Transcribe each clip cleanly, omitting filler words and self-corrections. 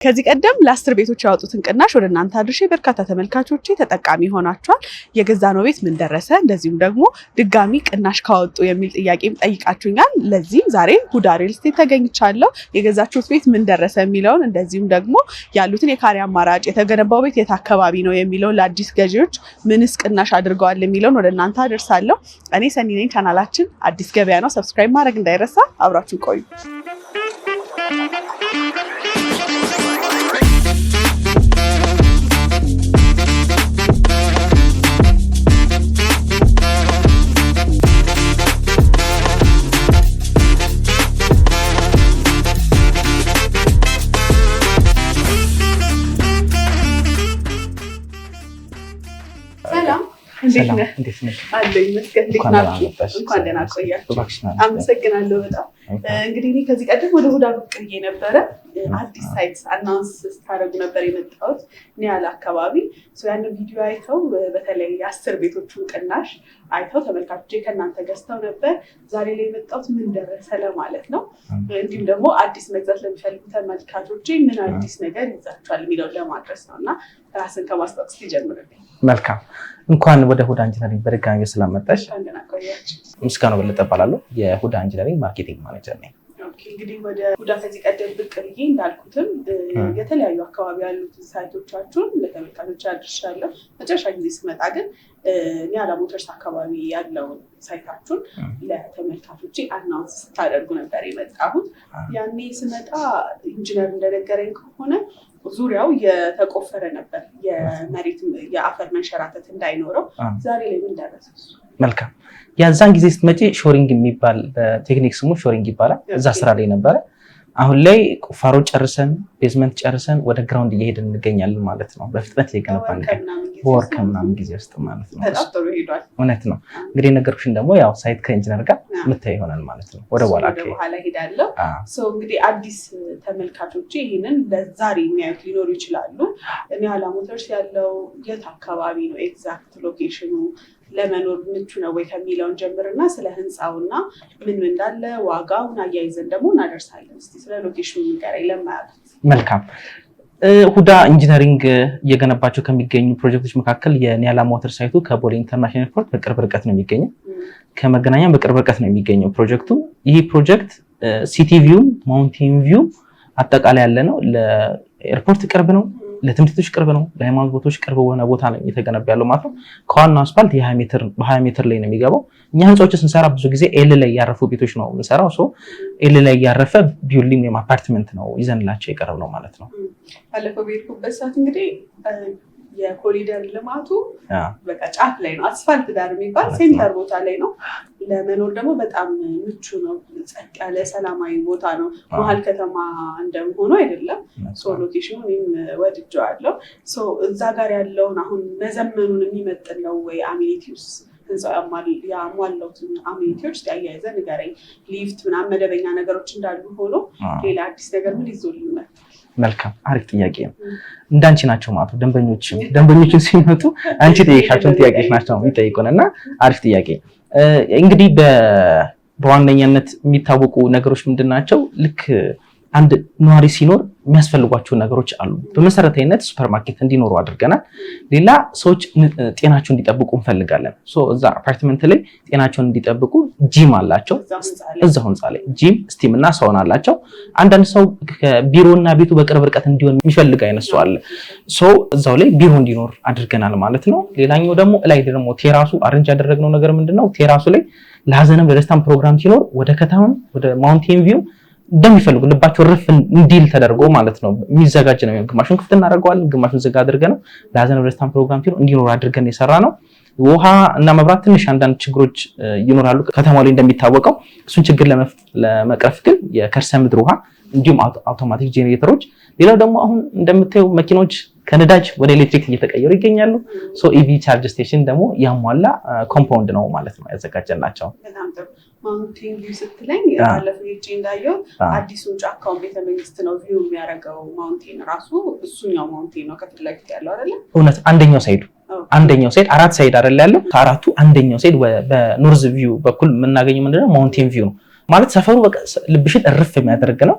ከዚህ ቀደም ለ10 ቤቶች ያወጡትን ቅናሽ ወደ እናንተ አድርሼ በርካታ ተመልካቾቼ ተጠቃሚ ሆናችኋል። የገዛነው ቤት ምን ደረሰ፣ እንደዚሁም ደግሞ ድጋሚ ቅናሽ ካወጡ የሚል ጥያቄም ጠይቃችሁኛል። ለዚህም ዛሬ ሁዳ ሪል ስቴት ተገኝቻለሁ። የገዛችሁት ቤት ምን ደረሰ የሚለውን እንደዚሁም ደግሞ ያሉትን የካሬ አማራጭ፣ የተገነባው ቤት የት አካባቢ ነው የሚለውን፣ ለአዲስ ገዢዎች ምንስ ቅናሽ አድርገዋል የሚለውን ወደ እናንተ አደርሳለሁ። እኔ ሰኒ ነኝ። ቻናላችን አዲስ ገበያ ነው። Subscribe ማድረግ እንዳይረሳ። አብራችሁን ቆዩ። ሰላም፣ እንዴት ነህ? እንዴት ነሽ? አለሁ ይመስገን። እንዴት እንኳን ደህና ናችሁ? መጣሽ። እንኳን ደህና ቆያችሁ። እባክሽ ና። አመሰግናለሁ በጣም። እንግዲህ እኔ ከዚህ ቀደም ወደ ሁዳ ብቅ ብዬ ነበረ። አዲስ site announce ስታደርጉ ነበር የመጣሁት ኒያላ አካባቢ። ያንን ቪዲዮ አይተው በተለይ የ10 ቤቶቹን ቅናሽ አይተው ተመልካቾቼ ከእናንተ ገዝተው ነበር። ዛሬ ላይ የመጣሁት ምን ደረሰ ለማለት ነው። እንዲሁም ደግሞ አዲስ መግዛት ለሚፈልጉ ተመልካቾቼ ምን አዲስ ነገር ይዛችኋል የሚለውን ለማድረስ ነው እና ራስን ከማስታወቅ ጀምርልኝ። መልካም፣ እንኳን ወደ ሁዳ ኢንጂነሪንግ በድጋሚ በሰላም መጣሽ። እንኳን ደህና ቆያችሁ። ምስጋናው በለጠ እባላለሁ። የሁዳ ኢንጂነሪንግ marketing manager ነኝ። Okay፣ እንግዲህ ወደ ሁዳ ከዚህ ቀደም ብቅ ብዬ እንዳልኩትም የተለያዩ አካባቢ ያሉትን site ኦቻችሁን ለተመልካቾች አድርሻለሁ። መጨረሻ ጊዜ ስመጣ ግን ኒያላ ሞተርስ አካባቢ ያለውን site ኣችሁን ለተመልካቾቼ announce ስታደርጉ ነበር የመጣሁት። ያኔ ስመጣ ኢንጂነር እንደነገረኝ ከሆነ ዙሪያው የተቆፈረ ነበር፣ የመሬት የአፈር መንሸራተት እንዳይኖረው። ዛሬ ላይ ምን ደረሰ እሱ? መልካም፣ ያዛን ጊዜ ስትመጪ shoring የሚባል በቴክኒክ ስሙ shoring ይባላል። እዛ ስራ ላይ ነበረ። አሁን ላይ ቁፋሮ ጨርሰን basement ጨርሰን ወደ ground እየሄድን እንገኛለን ማለት ነው። በፍጥነት እየገነባን በወር እንገኛለን። ከምናምን ጊዜ በወር ውስጥ ከምናምን ጊዜ ውስጥ ማለት ነው። በጣም ጥሩ ሄዷል። እውነት ነው። እንግዲህ ነገርኩሽን ደግሞ ያው site ከኢንጂነር ጋር የምታይ ይሆናል ማለት ነው። ወደ በኋላ ወደ በኋላ ሄዳለሁ። So እንግዲህ አዲስ ተመልካቾች ይህንን ለዛሬ የሚያዩት ሊኖሩ ይችላሉ። ኒያላ ሞተርስ ያለው የት አካባቢ ነው? Exact location ኑ ለመኖር ምቹ ነው ወይ ከሚለውን ጀምርና ስለ ህንፃውና ምን ምን እንዳለ ዋጋውን አያይዘን ደግሞ እናደርሳለን። እስኪ ስለ location ኑ ንገረኝ ለማያውቁት። መልካም፣ ሁዳ ኢንጂነሪንግ እየገነባቸው ከሚገኙ ፕሮጀክቶች መካከል የኒያላ ሞተር site ኡ ከቦሌ ኢንተርናሽናል ኤርፖርት በቅርብ ርቀት ነው የሚገኘው። ከመገናኛ በቅርብ ርቀት ነው የሚገኘው ፕሮጀክቱ። ይህ ፕሮጀክት city view፣ mountain view አጠቃላይ ያለ ነው። ለኤርፖርት ቅርብ ነው፣ ለትምህርት ቤቶች ቅርብ ነው፣ ለሃይማኖት ቦታዎች ቅርብ በሆነ ቦታ ነው እየተገነባ ያለው ማለት ነው። ከዋናው አስፋልት በ20 ሜትር ላይ ነው የሚገባው። እኛ ህንፃዎች ስንሰራ ብዙ ጊዜ L ላይ ያረፉ ቤቶች ነው የምንሰራው። So L ላይ ያረፈ building ወይም አፓርትመንት ነው ይዘንላቸው የቀረብነው ማለት ነው። ባለፈው በሄድኩበት ሰዓት እንግዲህ የኮሪደር ልማቱ በቃ ጫፍ ላይ ነው፣ አስፋልት ዳር የሚባል center ቦታ ላይ ነው። ለመኖር ደግሞ በጣም ምቹ ነው። ጸጥ ያለ ሰላማዊ ቦታ ነው። መሀል ከተማ እንደመሆኑ አይደለም። So location ኑ እኔም ወድጀዋለሁ። So እዛ ጋር ያለውን አሁን መዘመኑን የሚመጥን ነው ወይ amenities፣ ህንፃው ያሟላውትን amenity ዎች አያይዘህ ንገረኝ። ሊፍት ምናምን መደበኛ ነገሮች እንዳሉ ሆኖ ሌላ አዲስ ነገር ምን ይዞልን መጥቷል? መልካም፣ አሪፍ ጥያቄ ነው። እንዳንቺ ናቸው ማለት ነው ደንበኞችም ደንበኞችን ሲመጡ አንቺ ጠየቅሻቸውን ጥያቄዎች ናቸው የሚጠይቁን እና አሪፍ ጥያቄ። እንግዲህ በዋነኛነት የሚታወቁ ነገሮች ምንድን ናቸው? ልክ አንድ ነዋሪ ሲኖር የሚያስፈልጓቸው ነገሮች አሉ። በመሰረታዊነት ሱፐርማርኬት እንዲኖሩ አድርገናል። ሌላ ሰዎች ጤናቸውን እንዲጠብቁ እንፈልጋለን። So እዛ አፓርትመንት ላይ ጤናቸውን እንዲጠብቁ ጂም አላቸው። እዛው ህንፃ ላይ gym፣ steam እና ሳውና አላቸው። አንዳንድ ሰው ከቢሮና ቤቱ በቅርብ ርቀት እንዲሆን የሚፈልግ አይነት ሰው አለ። So እዛው ላይ ቢሮ እንዲኖር አድርገናል ማለት ነው። ሌላኛው ደግሞ ላይ ደግሞ terrace ኡ arrange ያደረግነው ነገር ምንድነው? Terrace ኡ ላይ ለሀዘንም ለደስታም ፕሮግራም ሲኖር ወደ ከተማም ወደ mountain view እንደሚፈልጉ ልባቸው ርፍ እንዲል ተደርጎ ማለት ነው የሚዘጋጅ ነው። ግማሹን ክፍት እናደርገዋለን፣ ግማሹን ዝግ አድርገን ነው ለሀዘን ለደስታም ፕሮግራም ሲኖር እንዲኖር አድርገን የሰራነው። ውሃ እና መብራት ትንሽ አንዳንድ ችግሮች ይኖራሉ ከተማው ላይ እንደሚታወቀው። እሱን ችግር ለመቅረፍ ግን የከርሰ ምድር ውሃ እንዲሁም አውቶማቲክ ጄኔሬተሮች፣ ሌላው ደግሞ አሁን እንደምታየው መኪኖች ከነዳጅ ወደ ኤሌክትሪክ እየተቀየሩ ይገኛሉ። So EV charge station ደግሞ ያሟላ compound ነው ማለት ነው ያዘጋጀናቸው። በጣም ጥሩ። Mountain view ስትለኝ ባለፈው ሄጄ እንዳየው አዲሱን ጫካውን ቤተመንግስት ነው view የሚያደርገው፣ mountain ራሱ እሱኛው mountain ነው ከፊት ለፊት ያለው አይደለ? እውነት፣ አንደኛው side ኡ አንደኛው side፣ አራት side አይደል ያለው? ከአራቱ አንደኛው side በ north view በኩል የምናገኘው ምንድነው? Mountain view ነው ማለት ሰፈሩ በቃ ልብሽን እርፍ የሚያደርግ ነው።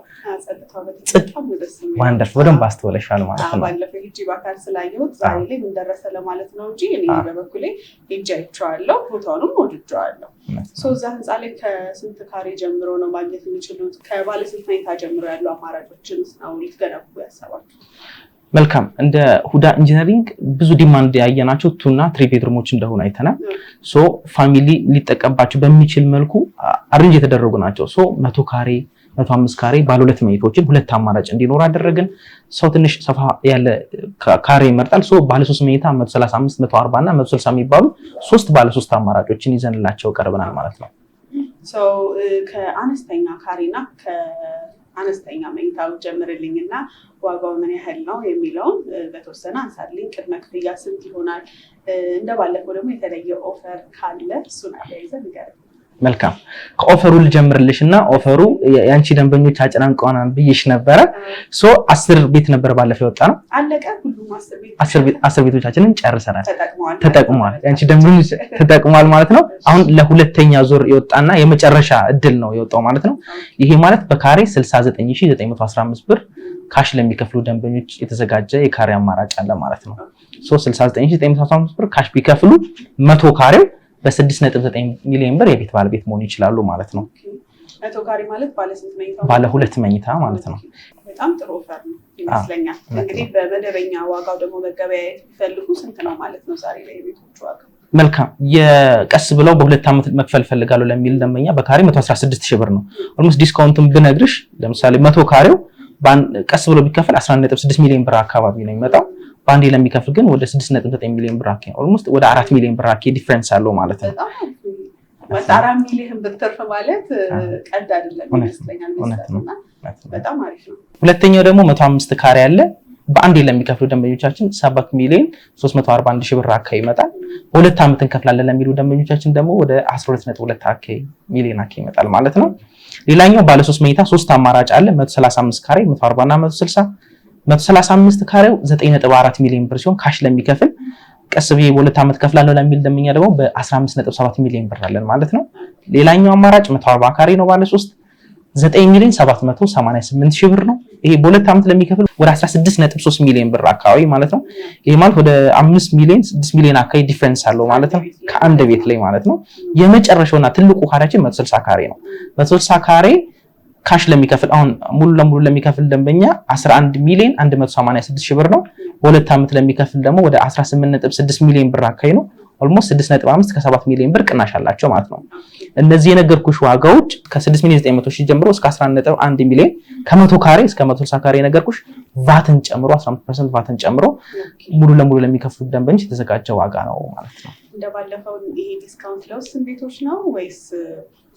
ጸጥታው በጣም ደስ የሚል Wonderful፣ በደንብ አስተውለሻል ማለት ነው። ባለፈው ሄጄ በአካል ስላየሁት ዛሬ ላይ ምን ደረሰ ለማለት ነው እንጂ እኔ በበኩሌ ሄጄ አይቼዋለሁ፣ ቦታውንም ወድጄዋለሁ። እዛ ህንፃ ላይ ከስንት ካሬ ጀምሮ ነው ማግኘት የሚችሉት? ከባለ ስንት መኝታ ጀምሮ ያሉ አማራጮችን ነው ልትገነቡ ያሰባችሁት? መልካም፣ እንደ ሁዳ ኢንጂነሪንግ ብዙ demand ያየናቸው two እና three bedroom ኦች እንደሆኑ አይተናል። So family ሊጠቀምባቸው በሚችል መልኩ arrange የተደረጉ ናቸው። So 100 ካሬ፣ 105 ካሬ ባለ ሁለት መኝታዎችን ሁለት አማራጭ እንዲኖር አደረግን። ሰው ትንሽ ሰፋ ያለ ካሬ ይመርጣል። So ባለ ሶስት መኝታ 135፣ 140 እና 160 የሚባሉ ሶስት ባለ ሶስት አማራጮችን ይዘንላቸው ቀርበናል ማለት ነው። ከአነስተኛ ካሬና ከአነስተኛ መኝታው ጀምርልኝ እና ዋጋው ምን ያህል ነው የሚለውን በተወሰነ አንሳልኝ። ቅድመ ክፍያ ስንት ይሆናል? እንደ ባለፈው ደግሞ የተለየ offer ካለ እሱን አያይዘህ ንገረኝ። መልካም፣ ከ offer ኡ ልጀምርልሽ እና offer ኡ የአንቺ ደንበኞች አጨናንቀውናል ብዬሽ ነበረ። So 10 ቤት ነበር ባለፈው የወጣ ነው። አለቀ ሁሉም 10 ቤት? 10 ቤቶቻችንን ጨርሰናል። ተጠቅመዋል። የአንቺ ደንበኞች ተጠቅመዋል ማለት ነው። አሁን ለሁለተኛ ዙር የወጣና የመጨረሻ እድል ነው የወጣው ማለት ነው። ይሄ ማለት በካሬ 69915 ብር cash ለሚከፍሉ ደንበኞች የተዘጋጀ የካሬ አማራጭ አለ ማለት ነው። So 69915 ብር cash ቢከፍሉ 100 ካሬው በ6.9 ሚሊዮን ብር የቤት ባለቤት መሆን ይችላሉ ማለት ነው። 100 ካሬ ማለት ባለ ስንት መኝታ? ባለ ሁለት መኝታ ማለት ነው። በጣም ጥሩ offer ነው ይመስለኛል። እንግዲህ በመደበኛ ዋጋው ደግሞ መገበያየት ቢፈልጉ ስንት ነው ማለት ነው ዛሬ ላይ የቤቶቹ ዋጋ? መልካም፣ የቀስ ብለው በ2 ዓመት መክፈል ፈልጋለሁ ለሚል ደንበኛ በካሬ 116 ሺህ ብር ነው። Almost discount ኡን ብነግርሽ ለምሳሌ 100 ካሬው ቀስ ብሎ ቢከፈል 11.6 ሚሊዮን ብር አካባቢ ነው የሚመጣው። በአንዴ ለሚከፍል ግን ወደ 6.9 ሚሊዮን ብር አካባቢ፣ almost ወደ 4 ሚሊዮን ብር አካባቢ difference አለው ማለት ነው። በጣም 4 ሚሊዮን ብር ትርፍ ማለት ቀልድ አይደለም ይመስለኛል። በጣም አሪፍ ነው። ሁለተኛው ደግሞ 105 ካሬ አለ። በአንዴ ለሚከፍሉ ደንበኞቻችን 7 ሚሊዮን 341 ሺህ ብር አካባቢ ይመጣል። በ2 ዓመት እንከፍላለን ለሚሉ ደንበኞቻችን ደግሞ ወደ 12.2 አካባቢ ሚሊዮን አካባቢ ይመጣል ማለት ነው። ሌላኛው ባለ 3 መኝታ ሶስት አማራጭ አለ። 135 ካሬ፣ 140 እና 160። 135 ካሬው 9.4 ሚሊዮን ብር ሲሆን cash ለሚከፍል፣ ቀስ ብዬ በ2 ዓመት ከፍላለሁ ለሚል ደንበኛ ደግሞ በ15.7 ሚሊዮን ብር አለን ማለት ነው። ሌላኛው አማራጭ 140 ካሬ ነው፣ ባለ 3 9 ሚሊዮን 788 ሺህ ብር ነው። ይሄ በ2 ዓመት ለሚከፍል ወደ 16.3 ሚሊዮን ብር አካባቢ ማለት ነው። ይሄ ማለት ወደ 5 ሚሊዮን 6 ሚሊዮን አካባቢ difference አለው ማለት ነው ከአንድ ቤት ላይ ማለት ነው። የመጨረሻውና ትልቁ ካሬያችን 160 ካሬ ነው። 160 ካሬ cash ለሚከፍል፣ አሁን ሙሉ ለሙሉ ለሚከፍል ደንበኛ 11 ሚሊዮን 186 ሺህ ብር ነው። በ2 ዓመት ለሚከፍል ደግሞ ወደ 18.6 ሚሊዮን ብር አካባቢ ነው። Almost 6.5 ከ7 ሚሊዮን ብር ቅናሽ አላቸው ማለት ነው። እነዚህ የነገርኩሽ ዋጋዎች ከ6 ሚሊዮን 900 ሺህ ጀምሮ እስከ 11.1 ሚሊዮን ከ100 ካሬ እስከ 160 ካሬ የነገርኩሽ ቫትን ጨምሮ፣ 15% ቫትን ጨምሮ ሙሉ ለሙሉ ለሚከፍሉት ደንበኞች የተዘጋጀ ዋጋ ነው ማለት ነው። እንደባለፈው ይሄ discount ለውስን ቤቶች ነው ወይስ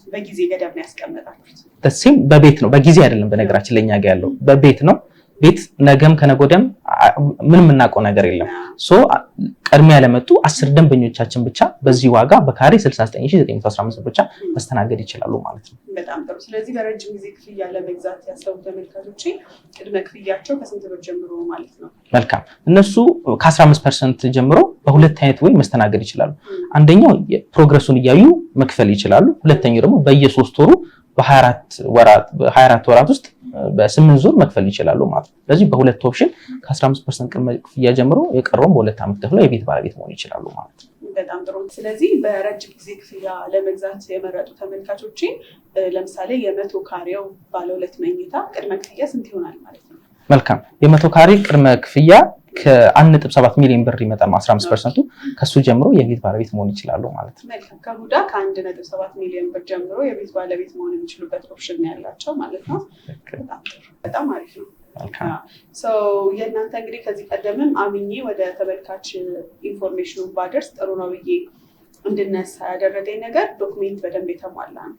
በጊዜ ገደብ ነው ያስቀመጣችሁት? Same በቤት ነው፣ በጊዜ አይደለም። በነገራችን ለኛ ጋር ያለው በቤት ነው። ቤት ነገም ከነገ ወዲያም ምንም የምናውቀው ነገር የለም። So ቅድሚያ ለመጡ 10 ደንበኞቻችን ብቻ በዚህ ዋጋ በካሬ 69915 ብቻ መስተናገድ ይችላሉ ማለት ነው። በጣም ጥሩ። ስለዚህ በረጅም ጊዜ ክፍያ ለመግዛት ያሰቡ ተመልካቾች ቅድመ ክፍያቸው ከስንት ብር ጀምሮ ማለት ነው? መልካም፣ እነሱ ከ15% ጀምሮ በሁለት አይነት ወይ መስተናገድ ይችላሉ። አንደኛው progress ኡን እያዩ መክፈል ይችላሉ። ሁለተኛው ደግሞ በየሶስት ወሩ በ24 ወራት ውስጥ በስምንት ዙር መክፈል ይችላሉ ማለት ነው። ስለዚህ በሁለት option ከ15% ቅድመ ክፍያ ጀምሮ የቀረውን በ2 ዓመት ከፍለው የቤት ባለቤት መሆን ይችላሉ ማለት ነው። በጣም ጥሩ። ስለዚህ በረጅም ጊዜ ክፍያ ለመግዛት የመረጡ ተመልካቾች ለምሳሌ የ100 ካሬው ባለ ሁለት መኝታ ቅድመ ክፍያ ስንት ይሆናል ማለት ነው? መልካም፣ የ100 ካሬ ቅድመ ክፍያ ከ1.7 ሚሊዮን ብር ይመጣል። 15%ቱ ከሱ ጀምሮ የቤት ባለቤት መሆን ይችላሉ ማለት ነው። መልካም፣ ከሁዳ ከ1.7 ሚሊዮን ብር ጀምሮ የቤት ባለቤት መሆን የሚችሉበት option ያላቸው ማለት ነው። በጣም ጥሩ፣ በጣም አሪፍ ነው። የእናንተ እንግዲህ ከዚህ ቀደምም አምኜ ወደ ተመልካች information ኡን ባደርስ ጥሩ ነው ብዬ እንድነሳ ያደረገኝ ነገር document በደንብ የተሟላ ነው።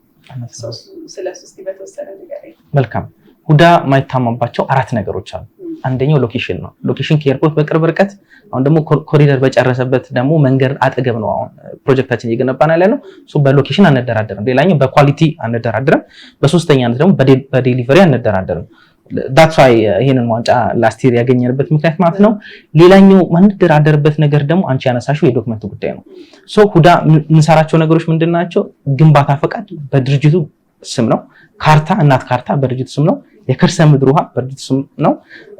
ስለሱ እስኪ በተወሰነ ነገር። መልካም፣ ሁዳ የማይታማባቸው አራት ነገሮች አሉ። አንደኛው location ነው። Location ከ airport በቅርብ ርቀት፣ አሁን ደግሞ ኮሪደር በጨረሰበት ደግሞ መንገድ አጠገብ ነው አሁን ፕሮጀክታችን እየገነባን ያለ ነው። በ location አንደራደርም። ሌላኛው በ quality አንደራደርም። በሶስተኛነት ደግሞ በ delivery አንደራደርም። That's why ይሄንን ዋንጫ last year ያገኘንበት ምክንያት ማለት ነው። ሌላኛው ማንደራደርበት ነገር ደግሞ አንቺ ያነሳሽው የ document ጉዳይ ነው። So ሁዳ የምንሰራቸው ነገሮች ምንድን ናቸው? ግንባታ ፈቃድ በድርጅቱ ስም ነው። ካርታ፣ እናት ካርታ በድርጅቱ ስም ነው። የከርሰ ምድር ውሃ በድርጅቱ ነው።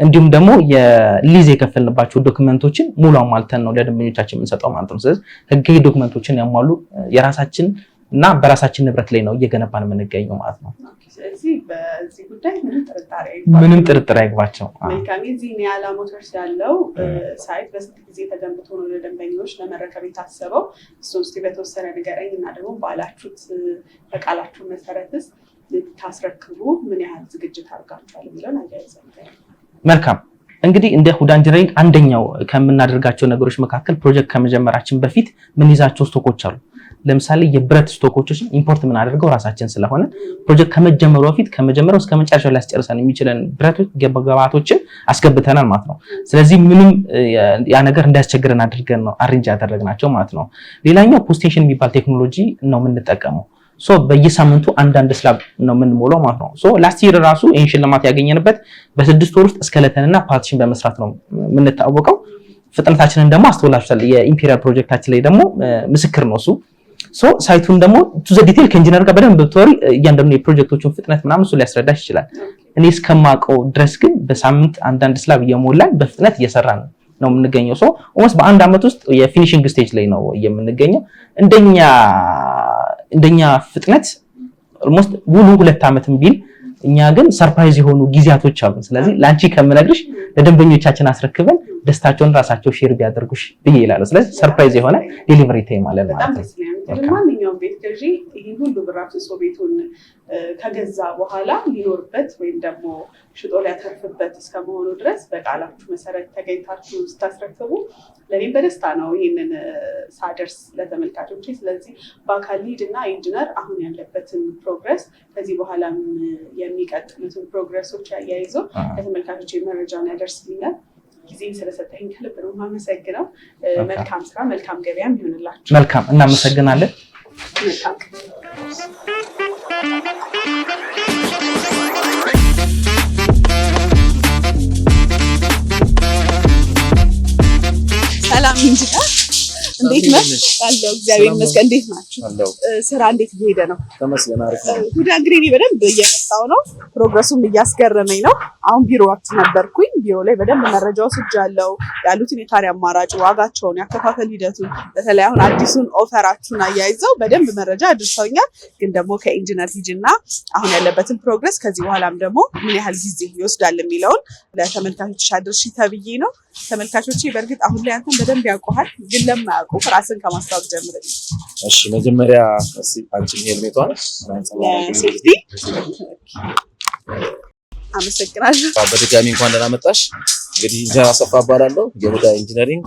እንዲሁም ደግሞ የሊዝ የከፈልንባቸው document ኦችን ሙሉ አሟልተን ነው ለደንበኞቻችን የምንሰጠው ማለት ነው። ስለዚህ ህጋዊ document ኦችን ያሟሉ የራሳችን እና በራሳችን ንብረት ላይ ነው እየገነባን የምንገኘው ማለት ነው። ስለዚህ በዚህ ጉዳይ ምንም ጥርጥር አይግባቸው። መልካም። የዚህ ኒያላ ሞተርስ ያለው site በስንት ጊዜ ተገንብቶ ነው ለደንበኞች ለመረከብ የታሰበው? እሱን እስኪ በተወሰነ ንገረኝ እና ደግሞ ባላችሁት በቃላችሁ መሰረትስ ልታስረክቡ ምን ያህል ዝግጅት አድርጋችኋል የሚለውን አያይዘን። መልካም። እንግዲህ እንደ ሁዳ ኢንጂነሪንግ አንደኛው ከምናደርጋቸው ነገሮች መካከል ፕሮጀክት ከመጀመራችን በፊት ምንይዛቸው stock ኦች አሉ። ለምሳሌ የብረት stock ኦችን import የምናደርገው ራሳችን ስለሆነ ፕሮጀክት ከመጀመሩ በፊት ከመጀመሪያው እስከ መጨረሻው ሊያስጨርሰን የሚችለን ብረቶች ግብአቶችን አስገብተናል ማለት ነው። ስለዚህ ምንም ያ ነገር እንዳያስቸግረን አድርገን ነው arrange ያደረግናቸው ማለት ነው። ሌላኛው post-tension የሚባል ቴክኖሎጂ ነው የምንጠቀመው። So በየሳምንቱ አንዳንድ slab ነው የምንሞላው ማለት ነው። So last year ራሱ ይህን ሽልማት ያገኘንበት በ6 ወር ውስጥ skeleton ና partition በመስራት ነው የምንታወቀው። ፍጥነታችንን ደግሞ አስተውላችኋል። የኢምፔሪያል ፕሮጀክታችን ላይ ደግሞ ምስክር ነው እሱ። So site ኡን ደግሞ to the detail ከኢንጂነር ጋር በደንብ ብትወሪ እያንዳንዱ የፕሮጀክቶቹን ፍጥነት ምናምን እሱ ሊያስረዳሽ ይችላል። እኔ እስከማውቀው ድረስ ግን በሳምንት አንዳንድ slab እየሞላን በፍጥነት እየሰራን ነው የምንገኘው። So almost በአንድ ዓመት ውስጥ የ finishing stage ላይ ነው የምንገኘው። እንደኛ ፍጥነት almost ውሉ 2 ዓመትም ቢል እኛ ግን surprise የሆኑ ጊዜያቶች አሉ። ስለዚህ ለአንቺ ከምነግርሽ ለደንበኞቻችን አስረክበን ደስታቸውን ራሳቸው share ቢያደርጉሽ ብዬ ይላሉ። ስለዚህ surprise የሆነ delivery time አለን በጣም ማለት ደስ ነው። ይላል። ማንኛውም ቤት ገዢ ይህን ሁሉ ብር አፍስሶ ቤቱን ከገዛ በኋላ ሊኖርበት ወይም ደግሞ ሽጦ ሊያተርፍበት እስከመሆኑ ድረስ በቃላችሁ መሰረት ተገኝታችሁ ስታስረክቡ ለእኔም በደስታ ነው ይህንን ሳደርስ ለተመልካቾቼ። ስለዚህ በአካል lead እና ኢንጂነር አሁን ያለበትን progress ከዚህ በኋላም የሚቀጥሉትን progress ኦች አያይዞ ለተመልካቾቼ መረጃውን ያደርስልኛል። ጊዜን ስለሰጠኝ ከልብ ነው የማመሰግነው። መልካም ስራ፣ መልካም ገበያም ይሆንላችሁ። መልካም፣ እናመሰግናለን። መልካም። ሰላም ኢንጂነር፣ እንዴት ነህ? አለሁ፣ እግዚአብሔር ይመስገን። እንዴት ናችሁ? ስራ እንዴት እየሄደ ነው? ተመስገን፣ አሪፍ ነው። ሁዳ እንግዲህ እኔ በደንብ እየመጣው ነው። Progress ኡም እያስገረመኝ ነው። አሁን ቢሮዋችሁ ነበርኩኝ። ቢሮ ላይ በደንብ መረጃ ወስጃለሁ። ያሉትን የካሬ አማራጭ፣ ዋጋቸውን፣ ያከፋፈል ሂደቱን፣ በተለይ አሁን አዲሱን offer ኣችሁን አያይዘው በደንብ መረጃ አድርሰውኛል። ግን ደግሞ ከኢንጂነር ሂጅና አሁን ያለበትን progress ከዚህ በኋላም ደግሞ ምን ያህል ጊዜ ይወስዳል የሚለውን ለተመልካቾች አድርሺ ተብዬ ነው። ተመልካቾቼ በእርግጥ አሁን ላይ አንተን በደንብ ያውቁሃል፣ ግን ለማያውቁ ራስን ከማስታወቅ ጀምር። እሺ፣ መጀመሪያ እስኪ አንቺም ሄልሜቷን ለ safety አመሰግናለሁ። በድጋሚ እንኳን ደህና መጣሽ። እንግዲህ ኢንጂነር አሰፋ እባላለሁ፣ የሁዳ ኢንጂነሪንግ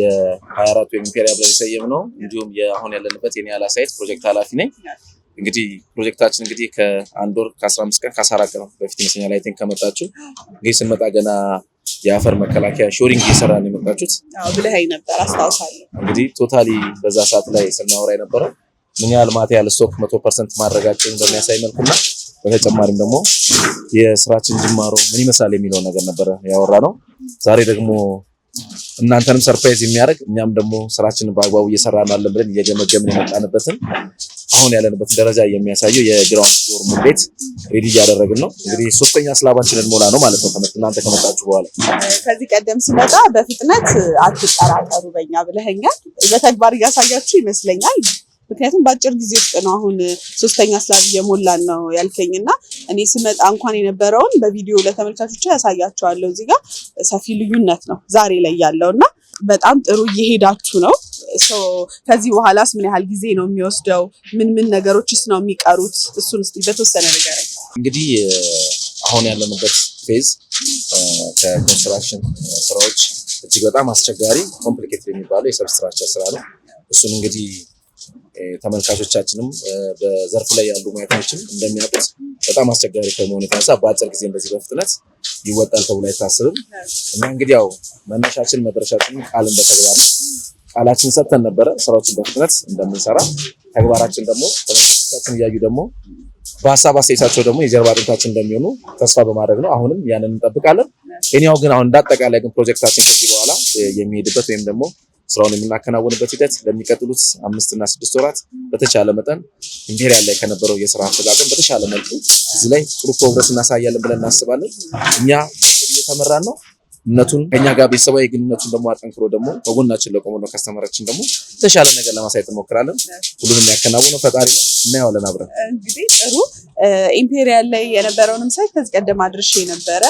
የ24 ወይም ኢምፔሪያል ብለን የሰየምነው እንዲሁም የአሁን ያለንበት የኒያላ site ፕሮጀክት ኃላፊ ነኝ። እንግዲህ ፕሮጀክታችን እንግዲህ ከአንድ ወር ከ15 ቀን ከ14 ቀን በፊት ይመስለኛል I think ከመጣችሁ። እንግዲህ ስንመጣ ገና የአፈር መከላከያ shoring እየሰራ ነው የመጣችሁት። አዎ፣ ብለኸኝ ነበር፣ አስታውሳለሁ። እንግዲህ totally በዛ ሰዓት ላይ ስናወራ የነበረው ምን ያህል material stock 100% ማድረጋችንን በሚያሳይ መልኩና በተጨማሪም ደግሞ የስራችን ጅማሮ ምን ይመስላል የሚለውን ነገር ነበረ ያወራነው። ዛሬ ደግሞ እናንተንም surprise የሚያደርግ እኛም ደግሞ ስራችንን በአግባቡ እየሰራን አለን ብለን እየገመገምን የመጣንበትን አሁን ያለንበትን ደረጃ የሚያሳየው የ ground floor ሙሌት ready እያደረግን ነው። እንግዲህ ሶስተኛ slab ኣችንን ሞላ ነው ማለት ነው እናንተ ከመጣችሁ በኋላ። ከዚህ ቀደም ስመጣ በፍጥነት አትጠራጠሩ በኛ ብለኸኛል። በተግባር እያሳያችሁ ይመስለኛል። ምክንያቱም በአጭር ጊዜ ውስጥ ነው አሁን ሶስተኛ slab እየሞላን ነው ያልከኝ እና እኔ ስመጣ እንኳን የነበረውን በቪዲዮ ለተመልካቾች ያሳያቸዋለሁ። እዚህ ጋር ሰፊ ልዩነት ነው ዛሬ ላይ ያለው እና በጣም ጥሩ እየሄዳችሁ ነው። So ከዚህ በኋላስ ምን ያህል ጊዜ ነው የሚወስደው? ምን ምን ነገሮችስ ነው የሚቀሩት? እሱን እስኪ በተወሰነ ነገር። እንግዲህ አሁን ያለንበት phase ከ construction ስራዎች እጅግ በጣም አስቸጋሪ complicated የሚባለው የ substructure ስራ ነው። እሱን እንግዲህ ተመልካቾቻችንም በዘርፉ ላይ ያሉ ሙያተኞችም እንደሚያውቁት በጣም አስቸጋሪ ከመሆኑ የተነሳ በአጭር ጊዜ እንደዚህ በፍጥነት ይወጣል ተብሎ አይታሰብም። እና እንግዲህ ያው መነሻችን መድረሻችን ቃልን በተግባር ነው። ቃላችን ሰጥተን ነበረ ስራዎችን በፍጥነት እንደምንሰራ፣ ተግባራችን ደግሞ ተመልካቾቻችን እያዩ ደግሞ በሀሳብ አስተያየታቸው ደግሞ የጀርባ አጥንታችን እንደሚሆኑ ተስፋ በማድረግ ነው። አሁንም ያንን እንጠብቃለን። እኔው ግን አሁን እንዳጠቃላይ ግን ፕሮጀክታችን ከዚህ በኋላ የሚሄድበት ወይም ደግሞ ስራውን የምናከናውንበት ሂደት ለሚቀጥሉት 5 እና 6 ወራት በተቻለ መጠን ኢምፔሪያል ላይ ከነበረው የስራ አፈጻጸም በተሻለ መልኩ እዚህ ላይ ጥሩ progress እናሳያለን ብለን እናስባለን። እኛ እየተመራን ነው። እምነቱን ከኛ ጋር ቤተሰባዊ ግንኙነቱን ደግሞ አጠንክሮ ደግሞ ከጎናችን ለቆመ ነው customer ኣችን ደግሞ የተሻለ ነገር ለማሳየት እንሞክራለን። ሁሉንም የሚያከናውነው ፈጣሪ ነው። እናየዋለን አብረን። እንግዲህ ጥሩ፣ ኢምፔሪያል ላይ የነበረውንም site ከዚህ ቀደም አድርሼ ነበረ።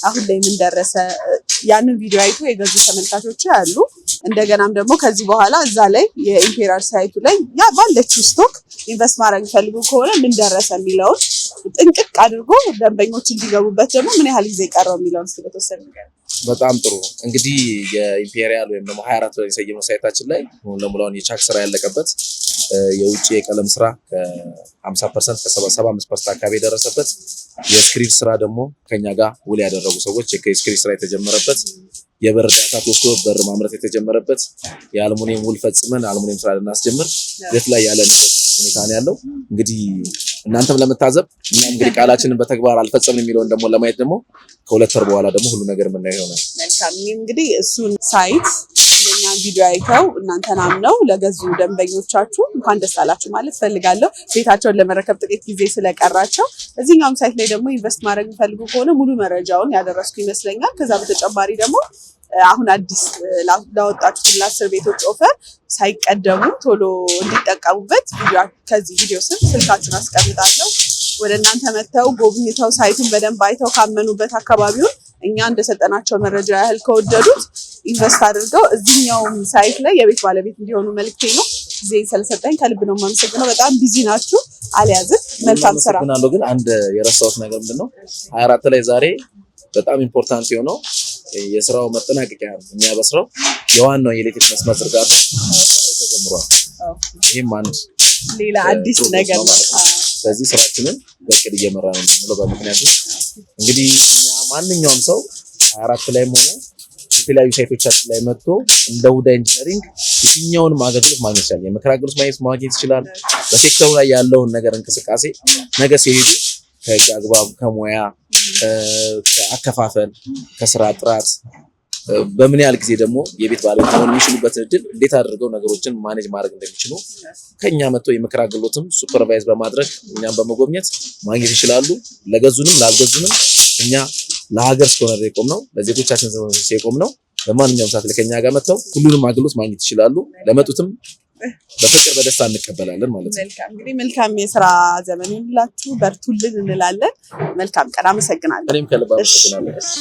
አሁን ላይ ምን ደረሰ? ያንን ቪዲዮ አይቶ የገዙ ተመልካቾች አሉ። እንደገናም ደግሞ ከዚህ በኋላ እዛ ላይ የኢምፔሪያል site ኡ ላይ ያ ባለችው stock invest ማድረግ የሚፈልጉ ከሆነ ምን ደረሰ የሚለውን ጥንቅቅ አድርጎ ደንበኞች እንዲገቡበት ደግሞ ምን ያህል ጊዜ ቀረው የሚለውን እስኪ በተወሰነ ነገር። በጣም ጥሩ። እንግዲህ የኢምፔሪያል ወይም ደግሞ 24 ብለን የሰየምነው site ኣችን ላይ ሙሉ ለሙሉ አሁን የቻክ ስራ ያለቀበት፣ የውጭ የቀለም ስራ ከ50% ከ75% አካባቢ የደረሰበት፣ የ screed ስራ ደግሞ ከኛ ጋር ውል ያደረጉ ሰዎች የ screed ስራ የተጀመረበት፣ የበር data ተወስዶ በር ማምረት የተጀመረበት፣ የአልሙኒየም ውል ፈጽመን አልሙኒየም ስራ ልናስጀምር ሂደት ላይ ያለንበት ሁኔታ ነው ያለው። እንግዲህ እናንተም ለመታዘብ፣ እኛም እንግዲህ ቃላችንን በተግባር አልፈጸምን የሚለውን ደግሞ ለማየት ደግሞ ከ2 ወር በኋላ ደግሞ ሁሉ ነገር የምናየው ይሆናል። መልካም። እኔም እንግዲህ እሱን site የኛን ቪዲዮ አይተው እናንተን አምነው ለገዙ ደንበኞቻችሁ እንኳን ደስ አላችሁ ማለት ፈልጋለሁ። ቤታቸውን ለመረከብ ጥቂት ጊዜ ስለቀራቸው እዚህኛውም site ላይ ደግሞ invest ማድረግ የሚፈልጉ ከሆነ ሙሉ መረጃውን ያደረስኩ ይመስለኛል። ከዛ በተጨማሪ ደግሞ አሁን አዲስ ላወጣችሁት ለ10 ቤቶች offer ሳይቀደሙ ቶሎ እንዲጠቀሙበት ከዚህ ቪዲዮ ስር ስልካችሁን አስቀምጣለሁ። ወደ እናንተ መጥተው ጎብኝተው site ኡን በደንብ አይተው ካመኑበት፣ አካባቢውን እኛ እንደሰጠናቸው መረጃ ያህል ከወደዱት invest አድርገው እዚህኛውም site ላይ የቤት ባለቤት እንዲሆኑ መልክቴ ነው። ጊዜ ስለሰጠኝ ከልብ ነው የማመሰግነው። በጣም busy ናችሁ፣ አልያዝም። መልካም ስራ። አመሰግናለሁ። ግን አንድ የረሳሁት ነገር ምንድን ነው? 24 ላይ ዛሬ በጣም important የሆነው የስራው መጠናቀቂያ የሚያበስረው የዋናው የኤሌክትሪክ መስመር ዝርጋታ ዛሬ ተጀምሯል። ይህም አንድ ሌላ አዲስ progress ነገር ነው ነው። ማለት ነው። ስለዚህ ስራችንን በእቅድ እየመራ ነው የምንለው በምክንያቱ እንግዲህ እኛ ማንኛውም ሰው 24 ላይም ሆነ የተለያዩ site ኦቻችን ላይ መጥቶ እንደ ሁዳ ኢንጂነሪንግ የትኛውንም አገልግሎት ማግኘት ይችላል። የምክር አገልግሎት ማግኘት ይችላል። በሴክተሩ ላይ ያለውን ነገር እንቅስቃሴ ነገ ሲሄዱ ከህግ አግባብ፣ ከሙያ፣ ከአከፋፈል፣ ከስራ ጥራት፣ በምን ያህል ጊዜ ደግሞ የቤት ባለቤት መሆን የሚችሉበትን እድል እንዴት አድርገው ነገሮችን manage ማድረግ እንደሚችሉ ከኛ መጥቶ የምክር አገልግሎትም supervise በማድረግ እኛም በመጎብኘት ማግኘት ይችላሉ። ለገዙንም ላልገዙንም እኛ ለሀገር እስከሆነ የቆምነው፣ ለዜጎቻችን የቆምነው፣ በማንኛውም ሰዓት ላይ ከኛ ጋር መጥተው ሁሉንም አገልግሎት ማግኘት ይችላሉ። ለመጡትም በፍቅር በደስታ እንቀበላለን ማለት ነው። መልካም፣ እንግዲህ መልካም የስራ ዘመን ይሁንላችሁ። በርቱልን እንላለን። መልካም ቀን። አመሰግናለሁ። እኔም ከልብ አመሰግናለሁ። እሺ።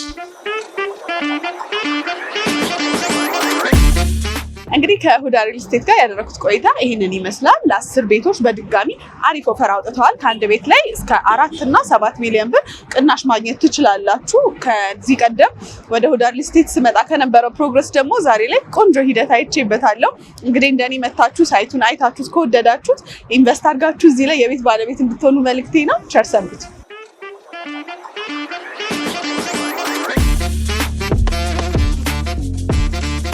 እንግዲህ ከሁዳ ሪል ስቴት ጋር ያደረኩት ቆይታ ይህንን ይመስላል። ለ10 ቤቶች በድጋሚ አሪፍ offer አውጥተዋል። ከአንድ ቤት ላይ እስከ 4 እና 7 ሚሊዮን ብር ቅናሽ ማግኘት ትችላላችሁ። ከዚህ ቀደም ወደ ሁዳ ሪል ስቴት ስመጣ ከነበረው progress ደግሞ ዛሬ ላይ ቆንጆ ሂደት አይቼበታለሁ። እንግዲህ እንደኔ መታችሁ site ኡን አይታችሁት ከወደዳችሁት invest አድርጋችሁ እዚህ ላይ የቤት ባለቤት እንድትሆኑ መልክቴ ነው። ቸር ሰንብቱ።